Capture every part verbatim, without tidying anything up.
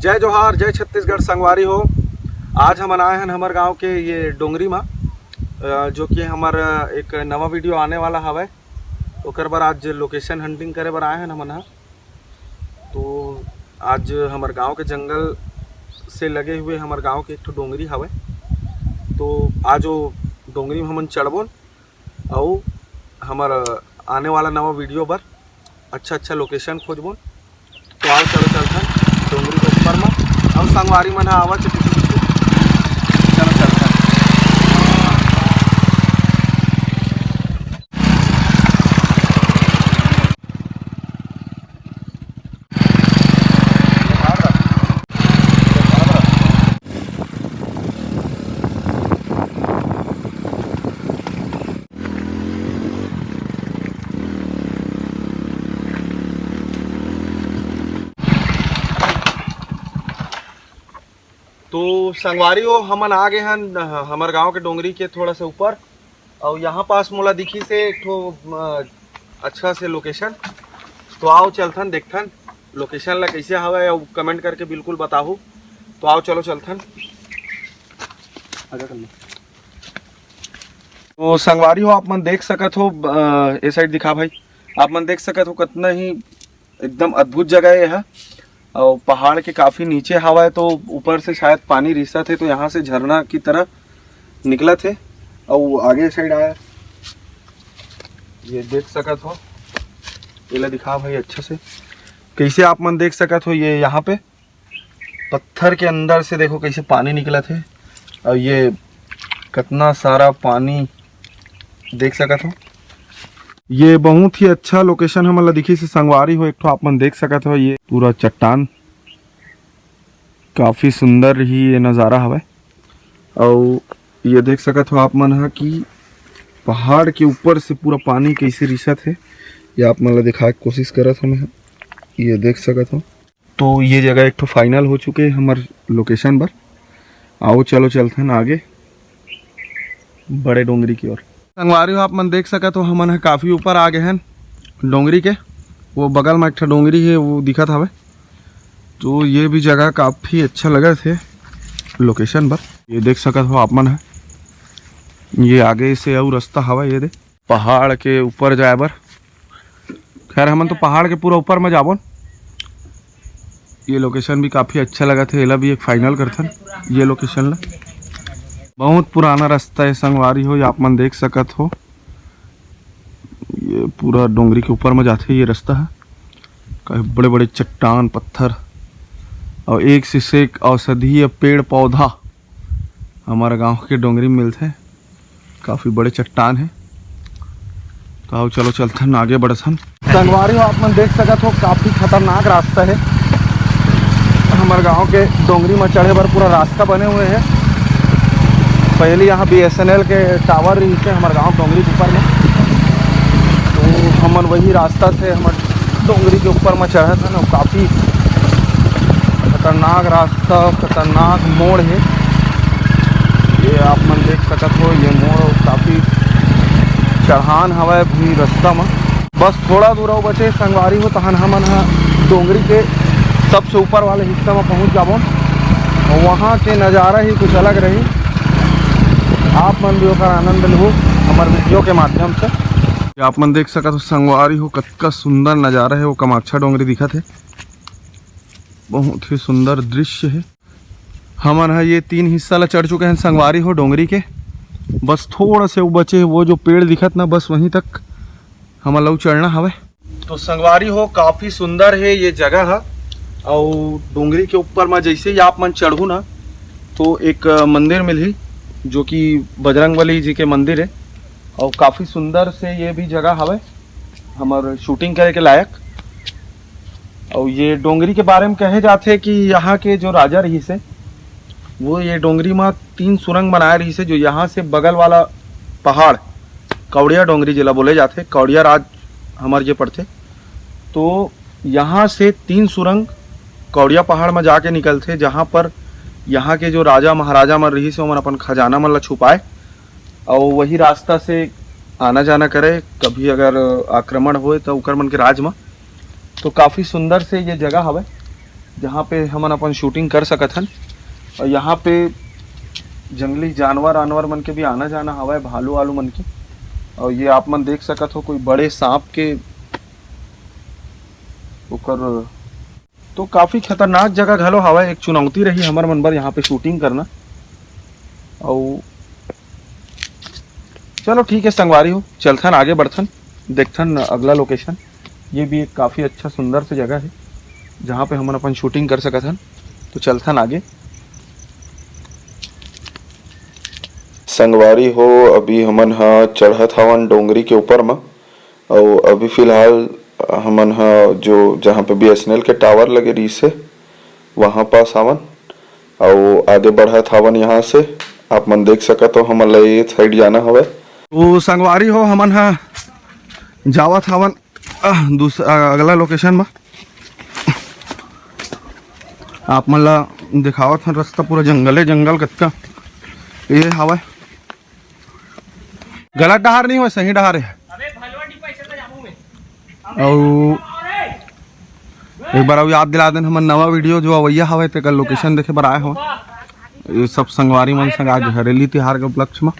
जय जोहार, जय छत्तीसगढ़ संगवारी हो। आज हमन आए हन हमर गांव के ये डोंगरी मा, अ, जो कि हमर एक नवा वीडियो आने वाला हवय, ओकर बर आज लोकेशन हंटिंग करे बर आए हन हमन ह। तो आज हमर गांव के जंगल से लगे हुए हमर गांव के एक ठो डोंगरी हवय, तो आज वो डोंगरी में हमन चढ़बोन। अउ हमर आने वाला नवा वीडियो बर अच्छा अच्छा लोकेशन खोजबोन। तो आओ चलो चलथन डोंगरी के ऊपर मा। अउ संगवारी मन ह आवत हे पीछे पीछे। चलो चलथन। तो संगवारी हो, हमन आ गए हन हमर गांव के डोंगरी के थोड़ा सा ऊपर। अउ यहाँ पास मोला दिखिस हे एक ठो, अ, अच्छा से लोकेशन। तो आओ चलथन, देखथन लोकेशन ला कैसे हवय, अउ कमेंट करके बिल्कुल बताहू। तो आओ चलो चलथन। आगे कर लो। तो संगवारी हो, आप मन देख सकत हो, अ, ए साइड दिखा भाई, आप मन देख सकत हो कितना ही एकदम अद्भुत जगह हे एहा। अउ पहाड़ के काफी नीचे हवय, तो ऊपर से शायद पानी रिसत हे, तो यहाँ से झरना की तरह निकलत हे। अउ आगे साइड आया, ये देख सकत हो, ये ला दिखा भाई अच्छे से, कैसे आप मन देख सकत हो, ये यहाँ पे पत्थर के अंदर से देखो कैसे पानी निकलत हे। अउ ये कितना सारा पानी देख सकत हो। ये बहुत ही अच्छा लोकेशन हमन ला दिखिस हे संगवारी हो। एक ठो आप मन देख सकत हो, ये पूरा चट्टान, काफी सुंदर ही ये नज़ारा हवय। अउ ये देख सकत हो आप मन ह कि पहाड़ के ऊपर से पूरा पानी कैसे रिसत हे, ये आप मन ला दिखाए के कोशिश करत हो मैं ह। ये देख सकत हो। तो ये जगह एक ठो फाइनल हो चुके हे हमर लोकेशन बर। आओ चलो चलथन आगे बड़े डोंगरी की ओर। संगवारी हो, आप मन देख सकत हो, हमन ह काफी ऊपर आ गए हन डोंगरी के। वो बगल में एक ठो डोंगरी हे, वो दिखत हवे। तो ये भी जगह काफी अच्छा लगत हे लोकेशन बर। ये देख सकत हो आप मन ह, ये आगे से अउ रास्ता हवय, ये दे पहाड़ के ऊपर जाए बर। खैर, हमन तो पहाड़ के पूरा ऊपर में जाबो न। ये लोकेशन भी काफी अच्छा लगत हे, एला भी एक फाइनल करथन ये लोकेशन ला। बहुत पुराना रास्ता हे संगवारी हो, ये आप मन देख सकत हो, ये पूरा डोंगरी के ऊपर में जाथे ये रास्ता ह। काफी बड़े-बड़े चट्टान पत्थर अउ एक से एक औषधीय पेड़ पौधा हमर गांव के डोंगरी में मिलथे। काफी बड़े चट्टान हे। तो आओ चलो चलथन, आगे बढ़थन। संगवारी हो, आप मन देख सकत हो, काफी खतरनाक रास्ता हे। हमर गांव के डोंगरी में चढ़े बर पूरा रास्ता बने हुए हे। पहले यहाँ बी एस एन एल के टावर रहिस हे हमर गांव डोंगरी के ऊपर में, तो हमन वही रास्ता से हमर डोंगरी के ऊपर में चढ़त हन। अउ काफी खतरनाक रास्ता, खतरनाक मोड़ हे। ये आप मन देख सकत हो, ये मोड़ काफी चढ़ान हवय भी रास्ता में। बस थोड़ा दूर अउ बचे संगवारी हो, तहन हमन ह डोंगरी के सबसे ऊपर वाले हिस्सा में पहुंच जाबो। अउ वहाँ के नज़ारा ही कुछ अलग रही, आप मन भी ओकर आनंद लहू हमर वीडियो के माध्यम से। आप मन देख सकत हो संगवारी हो, कतका सुंदर नज़ारा हे, वो कमाक्षा डोंगरी दिखत हे, बहुत ही सुंदर दृश्य हे। हमन ह ये तीन हिस्सा ला चढ़ चुके हन संगवारी हो डोंगरी के। बस थोड़ा से वो बचे हे, वो जो पेड़ दिखत ना, बस वहीं तक हमन ला वो चढ़ना हवय। तो संगवारी हो, काफी सुंदर हे ये जगह ह। अउ डोंगरी के ऊपर म जैसे ही आप मन चढ़हू ना, तो एक, अ, मंदिर मिलही, जो कि बजरंगबली जी के मंदिर हे। अउ काफी सुंदर से ये भी जगह हवय, हमर शूटिंग करे के लायक। अउ ये डोंगरी के बारे में कहे जाथे कि यहाँ के जो राजा रहिस हे, वो ये डोंगरी म तीन सुरंग बनाए रहिस हे, जो यहाँ से बगल वाला पहाड़, कौड़िया डोंगरी जेला बोले जाथे, कौड़िया राज हमर जे पड़थे, तो यहाँ से तीन सुरंग कौड़िया पहाड़ म जाके निकलथे, जहाँ पर यहाँ के जो राजा महाराजा मन रहिस हे, ओमन अपन खजाना मन ला छुपाए। अउ वही रास्ता से आना जाना करे, कभी अगर आक्रमण होए त ओकर मन के राज म। तो काफी सुंदर से ये जगह हवय। जहाँ पे हमन अपन shooting कर सकत हन। और यहाँ पे जंगली जानवर आनवर मन के भी आना जाना हवय, भालू आलू मन के। और ये आप मन देख सकत हो, कोई बड़े सांप के ओकर, तो काफ़ी खतरनाक जगह घलो हवय, एक चुनौती रही हमर मन बर यहाँ पे shooting करना। और चलो ठीक है संगवारी हो, चलथन आगे बढ़थन, देखथन अगला location। ये भी एक काफ़ी अच्छा सुंदर सी जगह है, जहाँ पे हमन अपन shooting कर सकत हन। तो चलथन आगे। संगवारी हो, अभी हमन ह चढ़त हवन डोंगरी के ऊपर म, अउ अभी फिलहाल हमन ह जो जहाँ पे B S N L के tower लगे रहिस हे, वहाँ पास हवन, अउ आगे बढ़त हवन यहाँ से। आप मन देख सकत हो, हमन ला ये side जाना हवय। तो संगवारी हो, हमन ह जावत हवन, अ, दूस-, अ, अगला location म। आप मन ला दिखावत हन, रास्ता पूरा जंगले जंगल कतका ये हवय। गलत डहार नहीं होय, सही डहार है। अउ एक बार अउ याद दिला देन, हमर नवा video जो अवैया हवय, तेकर location देखे बर आए हवय। ये सब संगवारी मन संग आज हरेली तिहार के उपलक्ष्य म।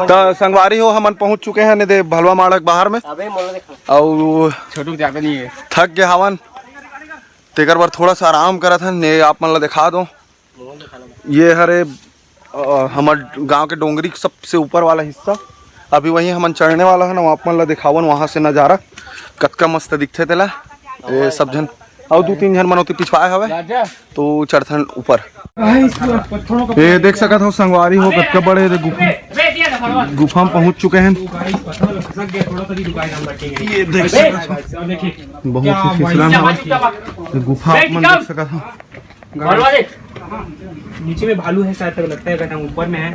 त संगवारी हो, हमन पहुंच चुके हैं ने दे भलवा माड़क बाहर में। अबे मोला देखा। अउ छोटू ज्यादा नहीं है। थक गए हवन, तेकर बर थोड़ा सा आराम करत हन। ने आप मन ला दिखा दो, ये हरे, अ, हमर गांव के डोंगरी के सबसे ऊपर वाला हिस्सा। अभी वहीं हमन चढ़ने वाला है ना, आप मन ला दिखावन वहां से नजारा कतका मस्त दिखथे तेला। ये सब झन अउ दू तीन झन मन ओती पिछवाए हवे, तो चढ़थन ऊपर। ये देख सकत हो संगवारी हो, कतका बड़े गुफा, गुफा में पहुंच चुके हैं। ये देख सकत हो, बहुत ही फिसलन हवा। ये गुफा आप मन देख सकत हो। भलवा देख, नीचे में भालू है शायद, तक लगता है, कहता हूँ ऊपर में है।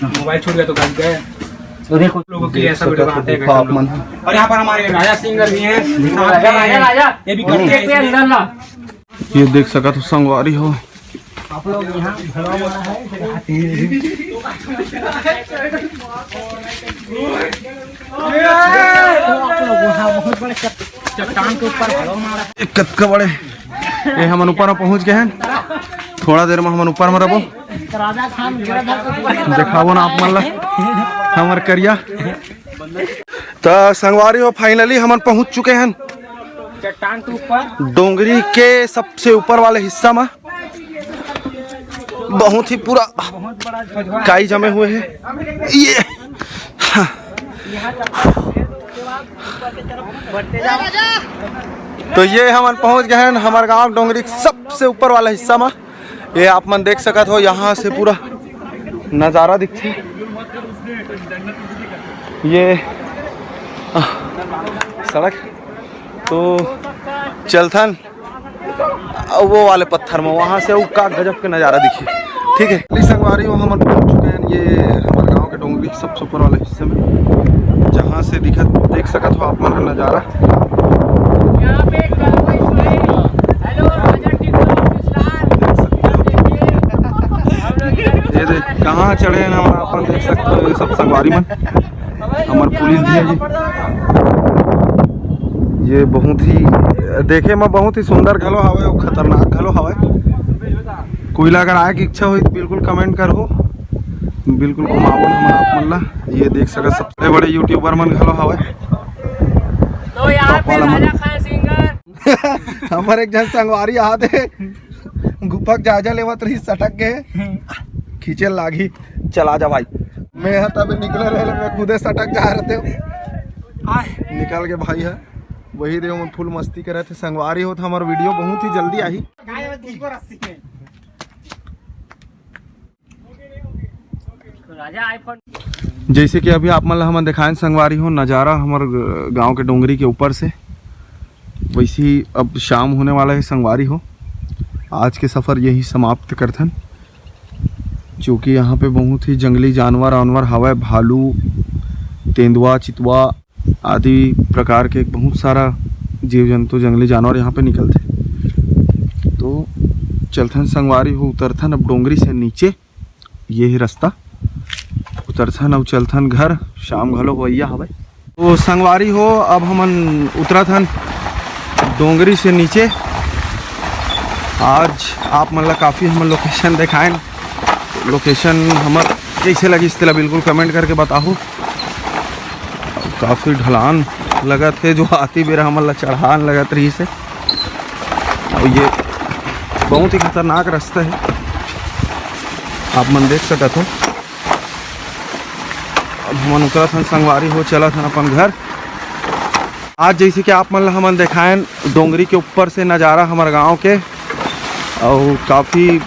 मोबाइल छूट गया तो गलत गया। तो देखो, लोगों के लिए ऐसा video बनाते हैं गुफा आप मन। और यहाँ पर हमारे राजा सिंगर भी हैं। राजा, राजा, राजा। ये भी करते हैं इसमें। अंदर ला। ये देख सकत हो संगवारी हो। आप लोग यहाँ भलवा माड़ा है, इधर हाथी है। तो आप लोग वहाँ बहुत बड़े चट-, चट्टान के ऊपर भलवा माड़ा है। ये कतका बड़े, ये हमन ऊपर में पहुँच गए हैं। थोड़ा देर में हमन ऊपर में रहबो। राजा खान गिरधर के ऊपर। देखाबो ना आप मन ला हमर करिया। त संगवारी हो, finally हमन पहुँच चुके हैं चट्टान के ऊपर। डोंगरी के सबसे ऊपर वाले हिस्सा में। बहुत ही पूरा काई जमे हुए हैं। ये तो ये हमन पहुंच गए हैं हमर गांव डोंगरी के सबसे ऊपर वाला हिस्सा में। ये आप मन देख सकत हो, यहाँ से पूरा नज़ारा दिखथे। ये सड़क तो चलथन वो वाले पत्थर में, वहाँ से वो का गजब के नज़ारा दिखे। ठीक है, संगवारी हो, हमन पहुँच चुके हैं ये हमारे गांव के डोंगरी सबसे ऊपर वाले हिस्से में, जहाँ से दिखत, देख सकत हो आप मन नज़ारा। ये देख, कहाँ चढ़े हैं हमारा, अपन देख सकते हो, ये सब संगवारी मन। हमार पुलिस भी है जी। ये बहुत ही देखे में बहुत ही सुंदर घलो हवे और खतरनाक घलो हवे। कोई ला अगर आए की इच्छा होई तो बिल्कुल comment करहो, बिल्कुल घुमावन हम आप मन ला। ये देख सकत सबसे बड़े YouTuber मन घलो हवे। तो यहाँ पे राजा खान सिंगर। हमर एक झन संगवारी आते गुफा के जायजा लेवत रही, सटक गए, खींचे लागी, चला जा भाई। मैं ह तब निकले रहे, मैं खुदे सटक जा रहे थे। निकल के भाई है वही दे, मैं फुल मस्ती करे थे संगवारी हो। तो हमारा video बहुत ही जल्दी आही। जैसे कि अभी आप मन ला हमन दिखाएं संगवारी हो नज़ारा हमर गांव के डोंगरी के ऊपर से, वैसे ही अब शाम होने वाला है संगवारी हो। आज के सफ़र यही समाप्त करथन, क्योंकि यहाँ पे बहुत ही जंगली जानवर वानवर हवय, भालू, तेंदुआ, चितुआ आदि प्रकार के बहुत सारा जीव जंतु, जंगली जानवर यहाँ पे निकलथे। तो चलथन संगवारी हो, उतरथन अब डोंगरी से नीचे। ये ही रास्ता, उतरथन अउ चलथन घर। शाम घलो होइया हवय। तो संगवारी हो, अब हमन उतरथन डोंगरी से नीचे। आज आप मन ला काफ़ी हमन लोकेशन देखाएन। लोकेशन हमर कइसे लगिस तेला बिल्कुल कमेंट करके बताहू। काफ़ी ढलान लगत हे, जो आती बेरा हमन ला चढ़ान लगत रहिस हे। अउ ये बहुत ही खतरनाक रास्ता हे, आप मन देख सकत हो। अब हमन उतरत हन संगवारी हो, चलत हन अपन घर। आज जैसे कि आप मन ला हमन देखायन डोंगरी के ऊपर से नज़ारा हमर गांव के, अउ काफ़ी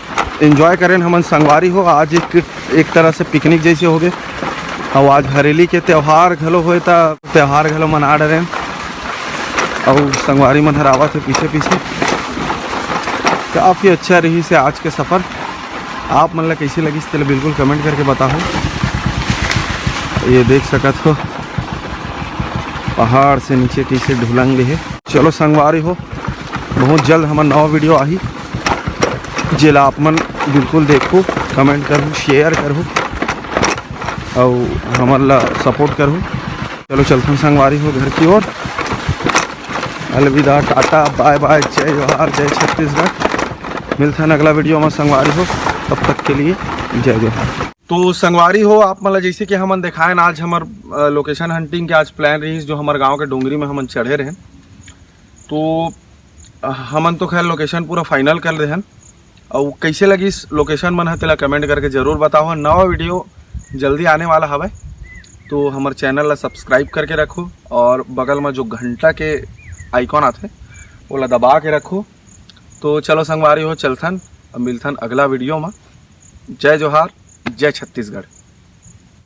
एंजॉय करेन हमन संगवारी हो। आज एक, एक तरह से पिकनिक जैसे हो गए। अउ आज हरेली के त्यौहार घलो होए, त त्यौहार घलो मना डरेन। अउ संगवारी मन हर आवत हे पीछे पीछे। काफ़ी अच्छा रहिस हे आज के सफ़र। आप मन ला कइसे लगिस तेला बिल्कुल कमेंट करके बताहू। ये देख सकत हो पहाड़ से नीचे कइसे ढुलंग हे। चलो संगवारी हो, बहुत जल्द हमर नवा वीडियो आही, जेला आप मन बिल्कुल देखहू, कमेंट करहू, शेयर करहू, अउ हमन ला सपोर्ट करहू। चलो चलथन संगवारी हो घर की ओर। अलविदा, टाटा, बाय बाय, जय जोहार, जय छत्तीसगढ़। मिलथन अगला वीडियो में संगवारी हो, तब तक के लिए जय जोहार। तो संगवारी हो, आप मन ला जैसे कि हमन देखायन, आज हमर, अ, लोकेशन हंटिंग के आज प्लान रहिस, जो हमर गांव के डोंगरी में हमन चढ़े रहेन। तो, अ, हमन तो खैर लोकेशन पूरा फाइनल कर देहन। अउ कइसे लगिस लोकेशन मन ह, तेला कमेंट करके जरूर बताओ। नवा वीडियो जल्दी आने वाला हवय, तो हमर चैनल ला सब्सक्राइब करके रखो और बगल में जो घंटा के आइकॉन आथे, ओला दबा के रखो। तो चलो संगवारी हो, चलथन, अब मिलथन अगला वीडियो में। जय जोहार, जय छत्तीसगढ़।